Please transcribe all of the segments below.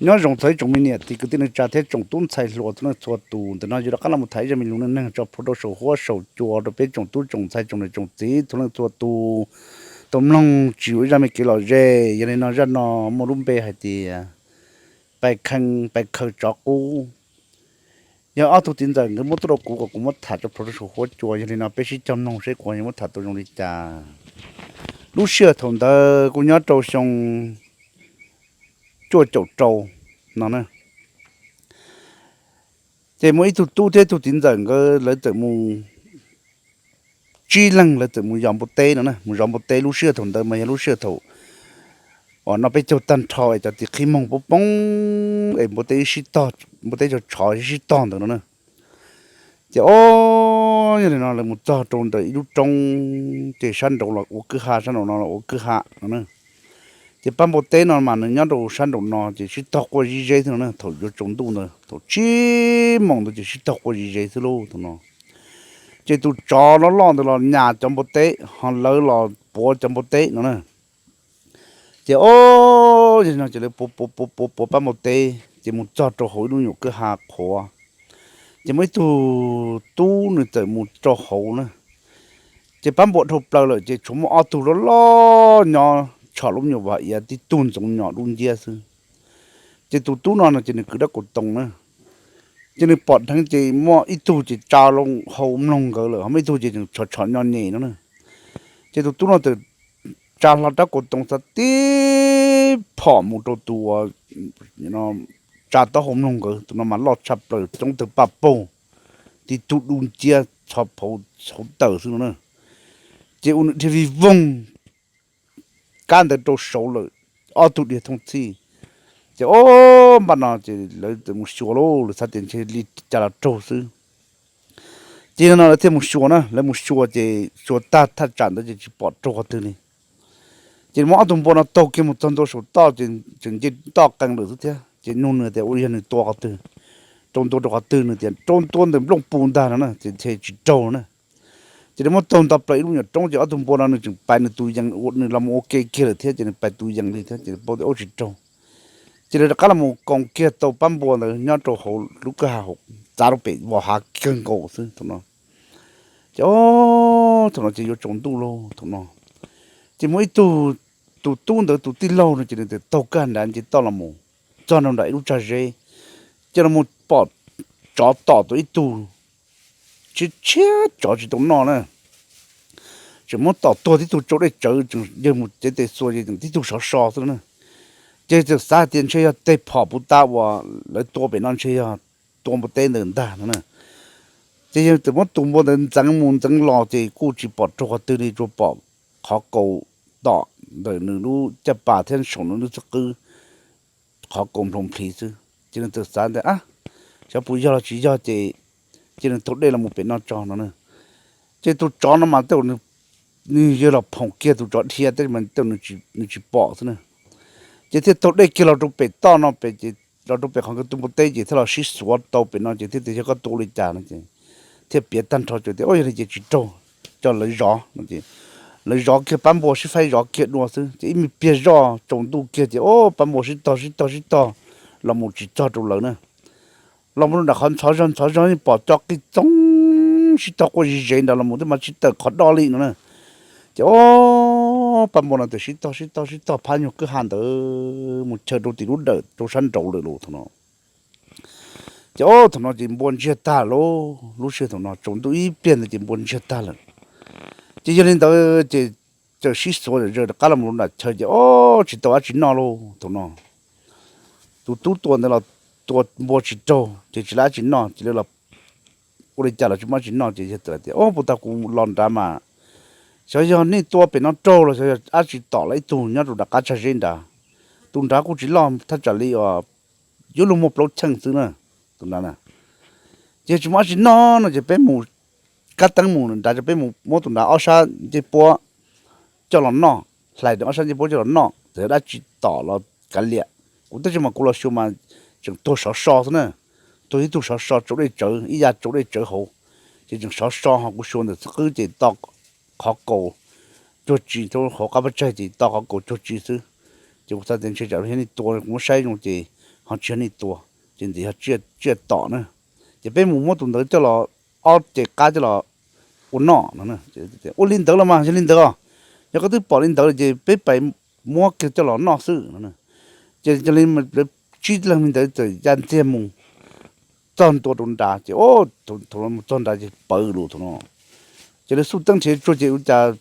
Nyob zoo txog ib tsoom me niam txiv kwv tij neej tsa thiab tsoom tub ntxhais hluas txhua leej txhua tus, ntawm no yuav rov qab los mus tham ib zaj me lus neej neeg tso plhuav rau saum huab saum cua rau peb tsoom tub tsoom ntxhais tsoom niam tsoom txiv txhua leej txhua tus tau mloog tsis ua ib zaj me kev lom zem. Yog li no zaj no muaj lub npe hais tias Pais Khees, Pais Khaws Tsov Qub. Yog ob tug txiv ntxawm nkawd muab tuaj rau kuv kom kuv muab tham tso plhuav rau saum huab cua, yog li no peb sib cog mloog seb kuv yuav muab tham tau zoo li cas. Lub sij hawm thaum ntawd kuj nyob rau xyoo cuaj caum rau no na. Ces muaj ib tug tub thiab ib tug txiv ntxawm nkawd lawv txawm mus, tsib leeg lawv txawm mus yos npua teb no na, mus zov npua teb. Lub sij hawm thaum ntawd mas yog lub sij hawm thaum uas noj peb caug tag nrho es cov tis qhib moog poob poob es npua teb sib tog, npua teb tshov tshov sib tog ntawd no na. Ces o, yog li no lawv mus txog rau ntawm ib lub roob, ces sab nraud los ua kwj ha, sab nraum no los ua kwj ha no na. Ces pab npua teb no mas nws nyob rau sab nraum no ces sib tog quaj zib zeb xwb no na. Thaum yuav tsaus ntuj ntawd thaum tsib moos ntawd ces sib tog quaj zib zeb xwb lauj thaum no. Ces tus tsov loj loj ntawd los nyas cov npua teb, ho lawv los puav cov npua teb no na. Ces o, yog li no ces lawv puav puav puav puav puav pab npua teb ces mus txog rau hauv ib lub nyuam kwj ha qhuav. Ces muaj ib tug tub nws txawm mus rau hauv na. Ces pab npua dhau plaws lawm ces tshuav muaj ob tug loj loj nyob tshom lub nyuam vas iav tib tug ntxoov nyom dub nciab xwb. Ces tus tub no no ces nws kwv dab kaus toos na. Ces nws pom dheev ces muaj ib tug ces tsa loo hau mloog nkawd lawm, ho muaj ib tug ces tseem tshom tshom nyo nyem no na. Ces tus tub no txawm tsa hlo dab kaus toos txog tib phom mus rau tus uas tsa taub hau mloog nkawd. Tus no mas loj tshaj plaws, coob tawg paj paug, tib tug dub nciab txho phauv hauv taws xwb no na. Ces ua nws dhia vij voog kab ntawd rau saud lawm, ob tug dhia thooj txhij. Ces o, npaj no ces lawv txawm mus xyuas lauj, lawv xav tias ntshe li cas los raug xwb. Ces no lawv thiaj mus xyuas na, lawv mus xyuas ces xyuas tag thaj tsam ntawd ces tsis pom raug qhov twg li. Ces muab ob tug npua no taug kiag mus txog ntua saum toj ces tseem nce toj qees lawm xwb thiab. Ces nug nws tias ua yog nws tua qhov twg, rau ntua rau qhov twg, nws tias rau ntua ntawm nplooj pus ntag no na, ces ntshe tsis raug na. Ces lawv muab taug nto plaws ib lub nyuam roob ces ob tug npua no nws tseem pais nws tus yees, nws los mus ua ke kiag lawm thiab ces nws pais tus yees li thiab ces paub tias ua tsis raug. Ces lawv rov qab los mus koom kiag tau pab npua ntawd nyob rau hauv lub kwj ha hauv, txav rau pem vos hav kawg nkaus xwb thaum no. Ces o, thaum no ces yuav tsaus ntuj lauj thaum no. Ces muaj ib tug, tus tub ntawd tus tij laug no ces nws txawm taug kwj ha nrad nce toj los mus txog nram ib lub tsag zeb, ces los mus pom tsov tom tau ib tug, tshiab tshiab tsov tsis tau noj na. Tseem muab tom tuag tib tug tsau dej tsawv, tseem yawg mus cev tes xuas ces tib tug sov so xwb na. Ces txawm xav hais tias ntshe yog tej phom puv ta uas lawv tua pem no ntshe yog tua npua teb ntawd ntag no na. Ces yawg txawm muab tus npua ntawd ntxeev mus ntxeev los ces kuj tsis pom raug qhov twg li, tsuas pom qhov kaus tom ntawm nws lub caj pas thiab saum nws lub xub qwb, qhov kaus nplhoos nplhis xwb. Ces nws txawm xav tias a, xyov puas yog los tsis yog ces cia nws taug dej los mus pem no tso no na. Ces tus tsov no mas tej zaum nws yawg los phoom kiag tus tsov dhia tej mas tej zaum nws tsis pom xwb na. Ces thiaj taug dej kiag los rau pem toj no pem ces los rau pem qhov nkawd tu npua teb ces thiaj los sib xuav tau pem no ces thiaj tias yog koj tua li cas no ces thiaj piav tag nrho ces tias o yog li ces tsis raug, coj lawv zov no ces lawv zov kiag pab npua sib faib zov kiag dua xwb ces ib me pliag zoj tsaus ntuj kiag ces o pab npua sib tog sib tog sib tog los mus tsis txog rau lawv na. Los mus rau nram qhov ntxhov zog ntxhov zog yeej pom co qij txoog sib tog quaj zis zes nrad los mus twb mas tsis tawm qhov do li no na. Ces o pab npua no txawm sib tog sib tog sib tog phab nyuag kwj ha ntawd mus chaw rau tim lub dawm rau sab nraud lawm lauj thaum no. Ces o thaum no ces npua ntsiag tag lauj, lub sij hawm thaum no tsaus ntuj ib pliag ntawd ces npua ntsiag tag lawm. Ces yog li ntawd ces txawm sib xuav zawm zaws rov qab los mus rau nram chaw ces o tsis tau dab tsi noj lauj thaum no. Tus tub tua ntawd los tua npua tsis raug ces tsis tau dab tsi noj ces lawv los ua li cas los tsis muaj dab tsi noj ces yawg txawm tias o puas tag kuv los nrad mas xyov yog nej tua pem no raug los xyov yog dab tsi tom lawv ib tug nyob rau nram qab tsag zeb nrad. Tus nrad kuj tsis loj thaj tsam li os, yuav luag muaj plaub cheej xwb na. Tus nrad na ces tsis muaj dab tsi noj no ces peb mus kab teeb mus nrad ces peb mus muab tus nrad ob sab ncej puab coj los noj, hlais ob sab ncej puab coj los noj txawm yog dab tsi tom los kav liam. Kuv tab sis mas kuv los xyuas mas tseem tuag sov so xwb na, tuag ib tug sov so tsau dej tsawv ib yav tsau dej tsawv hauv, ces tseem sov so ho kuv xyuas ntawm xub qwb ces to qhov kaus cuag tsis, hauv qab pab tsaig ces to qhov kaus cuag tsis xwb. Ces kuv xav tias ntshe tsam yog nej tua kuv muab saib zoo ces ho tsis yog nej tua, ces ntxim yog tsiaj tom na. Ces peb mus muab tus ntawd coj los, ob ce qab coj los ua noj no. Ua li ntawd los mas yog li ntawd os, yog koj twb pom li ntawd ces peb pais muab kiag coj los noj xwb no. Ces cia li lawv tsib leeg li ntawd txawm ya ntxiag mus txog ntua rau nrad ces, thaum mus txog nrad ces pawv lus thaum no, ces lawv xub teeb nrhiav tsuag ces ua cas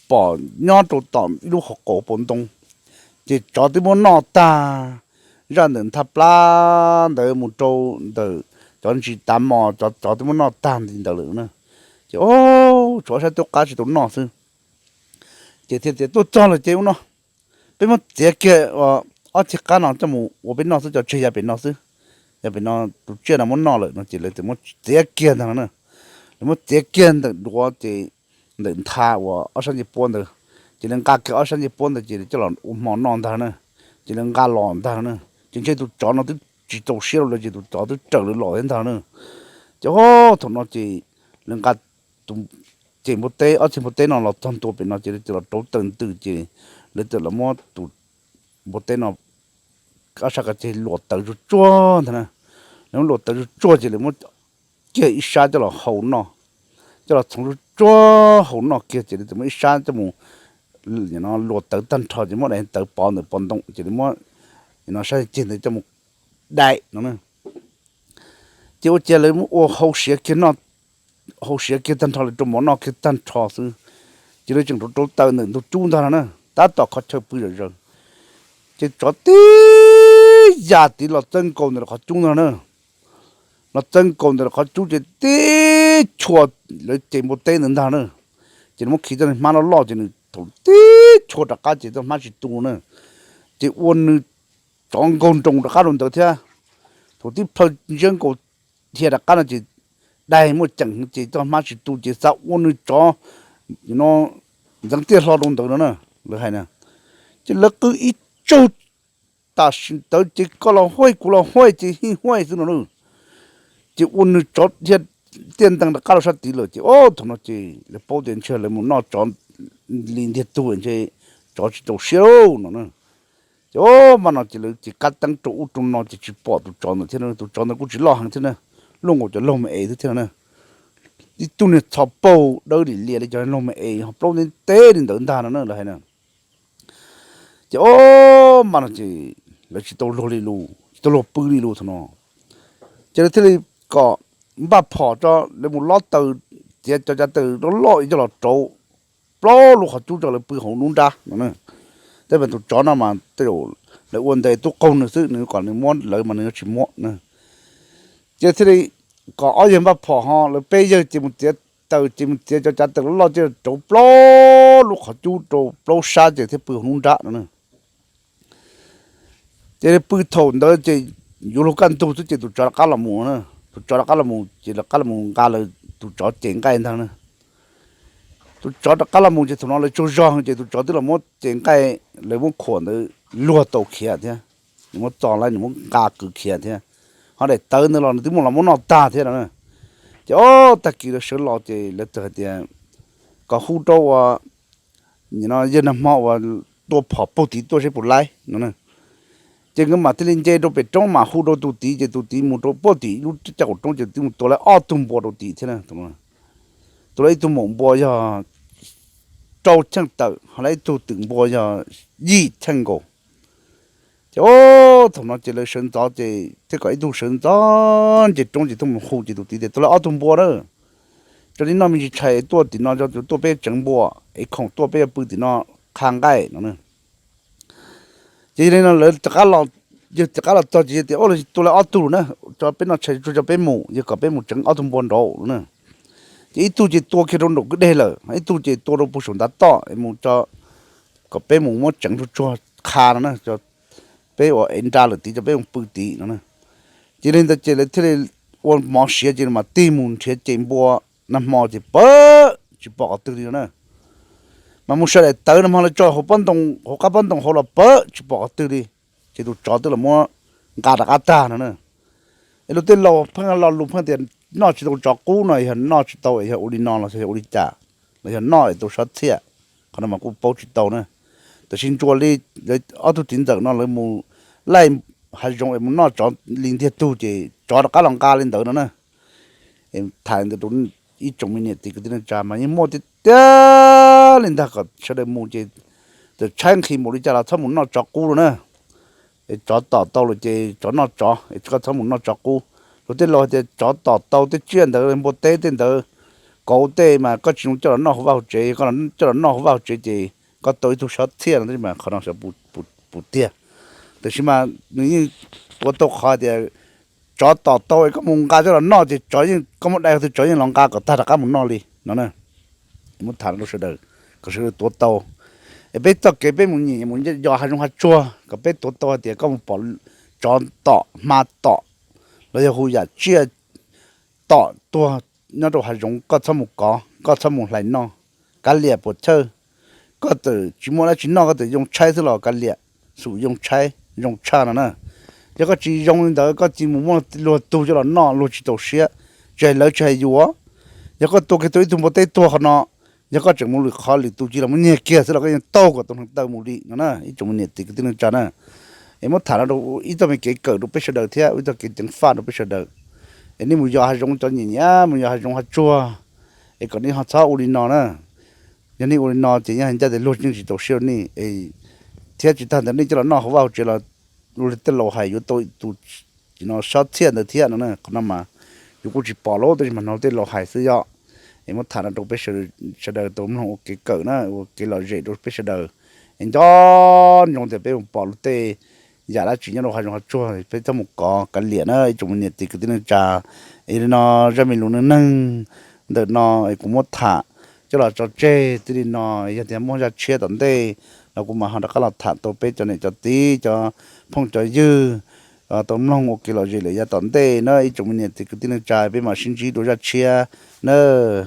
pom nyob rau tom ib lub qhov qaum paus ntoo, ces tsov twb muab noj tag, zaj ntawm ntha plab ntawd mus rau ntawm cov ntsis tav mos, tsov twb muab noj tag nti ntawd lawm na. Ces o, tshuav ob sab tub qab tsis tau noj xwb. Ces thiaj tias tuaj txog lawm ces ua no, peb muab txiav kiag ob txhia qab no coj mus ua peb noj xwb, cov tseg ya pem no xwb, ya pem no tus tsiaj no muab noj lawm no. Ces lawv txawm muab txiav kiag ntag no na. Lawv muab txiav kiag ntawm duav ces ntawm ntha uas ob sab ncej puab ntawd, ces lawv nqa kiag ob sab ncej puab ntawd ces coj los ua hmo noj ntag na. Ces lawv nqa los ntag na. Ces ntshe tus tsov no twb tsis txaus siab rau lawv ces tus tsov twb raws lawv los thiab ntag na. Ces o, thaum no ces lawv nqa tus ces npua teb, ob txhia npua teb no los txog ntua pem no ces lawv txawm los rauv taws ntws ces lawv txawm los muab tus npua teb no ob sab ko ces luam tawv tsuag tsuag ntag na. Lawv muab luam tawv tsuag tsuag ces lawv muab kiag ib sab coj los hau noj, coj los txhoov tsuag tsuag hau noj kiag ces lawv txawm muab ib sab coj mus luam tawv tag nrho ces muab daim tawv pov ntawm pov ntoo ces lawv muab no sab ceg ntawd coj mus daim no na. Ces ua cas lawv muab ua hau siav kiag noj, hau siav kiag tag nrho lawv rau mov noj kiag tag nrho xwb, ces lawv tseem rauv rauv taws ntawm ntug cub ntag no na, tab tom qhov chaw pw zom zaws. Ces tsov tib yam tid los txawb nkaus ntawm lawv qhov cub ntag no na. Los txawb nkaus ntawm lawv qhov cub ces tib chua lawv ces npua teb ntawd ntag na. Ces nws muab khi txoj hmab loj loj ces nws thaum tib chua rov qab ces txoj hmab tsis tu na. Ces ua nws tsov nkaug nroos rov qab rau ntawd thiab. Thaum tib plhaw ntsiab nkaus dhia rov qab no ces daig muaj ceem ces txoj hmab tsis tu ces xav ua nws tsov no ntxeev tiaj hlo rau ntawd no na, lawv hais na. Ces lawv qw ib tsaug tam sim ntawd ces koj los huaj kuv los huaj ces hij huaj xwb no na. Ces ua nws tsov dhia tiaj ntees rov qab rau sab tid lawm ces o, thaum no ces lawv paub tias ntshe lawv mus noj tsov li ntiag tug ntshe tsov tsis txaus siab no na. Ces o, mas no ces lawv ces kab teeb rau ub rau no ces tsis pom tus tsov ntawd thiab, tus tsov ntawd kuj tsis loj heev thiab na, luaj nkaus cov laug me es xwb thiab no na. Ib tug niag txho paug dawb lim lias li cov laug me es ho plaub ntev ntev li ntawd ntag no na lawv hais na. Ces o, mas no ces lawv tsis tau luag li lus, tsis tau luag pw li lus thaum no. Ces lawv thiaj li kom npaj phom tso, lawv mus lob taws, txiav cov cav taws loj loj coj los rauv plaub lub qhov cub tso lawv pw hauv lub nrab no na. Tej mas tus tsov no mas tej zaum lawv ua ntawd tub qaug nws xwb, nws kom nws muab lawv mas nws yuav tsis muab na. Ces thiaj li kom ob yawg npaj phom ho lawv peb yawg ces mus txiav taws ces mus txiav cov cav taws loj loj coj rauv plaub lub qhov cub rau plaub sab ces thiaj pw hauv lub nrab no na. Ces pw thaum ntawd ces yuav luag kaj ntug xwb ces tus tsov rov qab los mus, tus tsov rov qab los mus ces rov qab los mus nqa lawv tus tsov ces nqaij ntag na. Tus tsov rov qab los mus ces thaum no lawv tsaug zog ces tus tsov twb los muab ces nqaij, lawv muab khuam ntawd luag tau khiav thiab, nws muab txo lawm nws muab nqa kwv khiav thiab, ho daim tawv ntawd los nws twb muab los muab noj tag thiab no na. Ces o, tag kis lawv sawv los ces lawv txawm hais tias kom hu rau ua yawg nag hmo uas tua phom puag tid tuaj seb puas laib no na. Ces nkawd mam thiaj li nce rau pem roob mas hu rau tus tid ces tus tid mus rau puag tim lub caj qaum roob ces tus tid mus tua lawv ob tug npua rau tim thiab na. Tua lawv ib tug maum npua yog rau cheej tawm ho lawv ib tug twm npua yog yim cheej nkaus. Ces o, thaum no ces lawv sawv ntxov ces thiaj kom ib tug sawv ntxov nce roob ces thiaj mus hu ces tus tid tias tua lawv ob tug npua na, tso li noj me ntsis tshais tuaj tim no, tuaj peb tseev npua es khoom tuaj peb yuav pw tim no qha nqaij no na. Ces yog li no lawv rov qab los, yawg rov qab los txog ces yawg tias o, tua lawv ob tug na, tso peb noj tshais tsuag tso peb mus, yawg kom peb mus tseev ob tug npua nraud na. Ces ib tug ces tua kiag rau nraum kwj deg lawm, ib tug ces tua rau puag saum ntav toj es mus tso, kom peb mus muab tseev tsuag tsuag qha no na, peb ua ev nra lawm tid tso peb mus pw tid no na. Ces li ntawd ces lawv thiaj li ua mov siav ces mas tig mus nrhiav ces npua nag hmo ces pawg tsis pom qhov twg li no na. Mas mus saib daim tawv nag hmo lawv tso hauv pob ntoo, hauv qab pob ntoo hauv los pawg tsis pom qhov twg li. Ces tus tsov twb los muab nqa rov qab tag no na. Es luag tej laus pheej lo lus pheej tias noj tsis tau tsov qub no yog noj tsis tau es yog ua li no los yog ua li cas, los yog noj es tau sab txhiaj, qhov no mas kuj paub tsis tau na. Tab sis ntsuas li lawv ob tug txiv ntxawm no lawv mus laij hav zoov es mus noj tsov li ntiag tug ces tsov rov qab los nqa li ntawd no na. Tham ntawd rau ib tsoom me niam txiv kwv tij neej tsa mas yeej muaj tiag tiag li ntag, kom sawv daws mus ces txawm tshaib nqhis npaum li cas los txhob mus noj tsov qub no na. Es tsov tom tau los ces tsov noj tsov, es koj txhob mus noj tsov qub. Luag tej laus hais tias tsov tom tau tej tsiaj ntawd, npua teb tej ntawd, kauv tej mas koj tsis zoo coj los noj hauv vaj hauv tsev. Koj coj los noj hauv vaj hauv tsev ces koj tau ib tug sob txhiaj no, tab sis mas qhov no xyov puas tiag. Tab sis mas nws yeej ua tau qhov tias tsov tom tau es koj mus nqa coj los noj ces tsov yeej, koj muab dai qhov twg tsov yeej los nqa kom tag rov qab mus noj li no na. Muab tham rau sawv daws kom sawv daws tuav tau. Es peb txoj kev peb mus nyiam mus yos hav zoov hav tsuag kom peb tuav tau hais tias koj mus pom tsov tom, hma tom, los yog hu yam tsiaj tom tuag nyob rau hav zoov koj txhob mus kov, koj txhob mus hlais noj, kav liam puas chawj. Koj txawm tsis muaj dab tsi noj koj txawm yoo tshaib xwb los kav liam, xum yoo tshaib zoo tshaj no na. Yog koj tsis zoo li ntawd koj cia li mus muab luag tug coj los noj luag tsis txaus siab, tsis hais lawv tsis hais yus. Yog koj tua kiag tau ib tug npua teb tuag qhov no, yog koj tseem mus lwm qhov lwm tus cia li los muab nyiag kiag xwb los koj yeej taug kom tau hneev taw mus li no na ib tsoom me niam txiv kwv tij neej tsa na. Es muab tham no rau ib txoj me kev kawm rau peb sawv daws thiab ib txoj kev ceev faj rau peb sawv daws. Es nej mus yos hav zoov cov nyiam nyiam mus yos hav zoov hav tsuag, es kom nej ho txhob ua li no na. Yog nej ua li no ces yeej hais ncaj tias luag yeej tsis txaus siab rau nej, thiab tsis tag ntawd nej coj los noj hauv vaj hauv tsev los ua li tej laus hais yuav tau tus sob txhiaj ntawd thiab no na. Qhov no mas yus kuj tsis pom lauj, tab sis mas hnov tej laus hais xwb yom. Es muab tham no rau peb sawv daws tau mloog ua kev kawm na, ua kev lom zem rau peb sawv daws. Es nco ntsoov tias peb mus pom luag tej yam dab tsi nyob rau hav zoov hav tsuag peb txhob mus kov kav liam na ib tsoom me niam txiv kwv tij neej tsa. Es li no zaj me lus neej neeg ntawm no es kuv muab tham coj los tso tseg txij li no. Yog tias muaj zaj tshiab tom ntej los kuv mam ho rov qab los tham tau peb cov niam cov txiv cov phooj cov ywg tau mloog ua kev lom zem lawm yav tom ntej na ib tsoom me niam txiv kwv tij neej tsa. Peb mam sib ntsib dua zaj tshiab nawb.